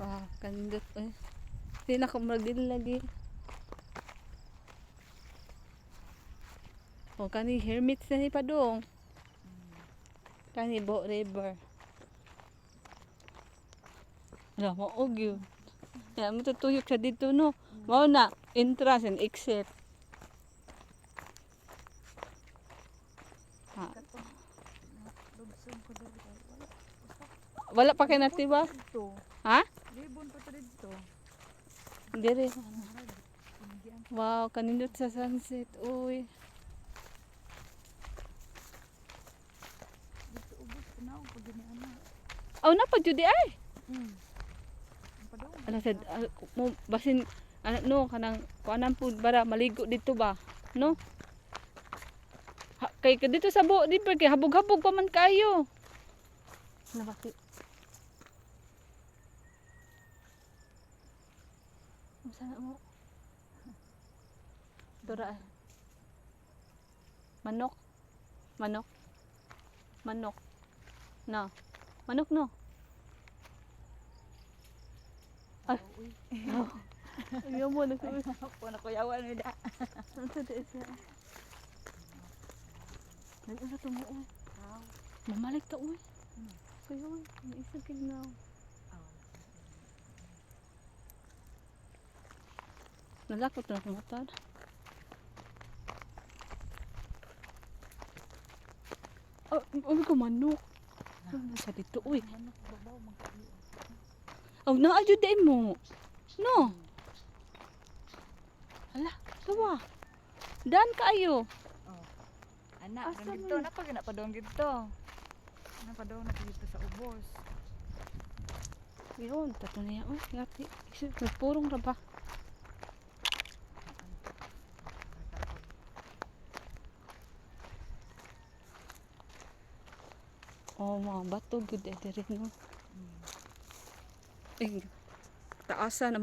Wow, kanindot eh. Di na ko murag dili lagi. O kani hermits na ni padong. Kani Bo River. Wala mo og yun. Ya mo tutuyok siya dito, no. Mao na entrance and exit. Ah, Katong lugsong ko diri kay wala. Wala pa kay natiba? Dito. Ha? Libon pa to dito. Dire. Hindi. Wow, kanindot sa sunset. Uy. Dito ubos na pag gini ana. Aw na pa jud di ay. Ang padong. Ano sa mo basin ano no kanang kuanan pud bara maligo dito ba, no? Ha, kay ka dito sa bo di pa kay habog-habog pa man kayo. Na bakit? Unsa na mo? Dora ay. Manok. Manok. Manok. No. Manok, no. Ay. Uy. Ayaw mo na ko. Po na kuyawan ni da. Ano di siya? Nag-ano to mo, uy. Mamalik ta, uy. Kayo, uy. Naisip kay na. Nalakot na akong motor. Oh, uy ko manok. Ano sa dito, uy. Manok babaw man kayo. Oh, naadyo din mo. No. Hala, sawa. Dan kaayo. Oh. Ana, Asa kan dito man? na pag na padong dito. Na padong na dito sa ubos. Yun, tato niya. Uy, ngati. Isip, nagpurong ra ba? Oh, mga bato, good eh, diri, no? Eh, taasan ang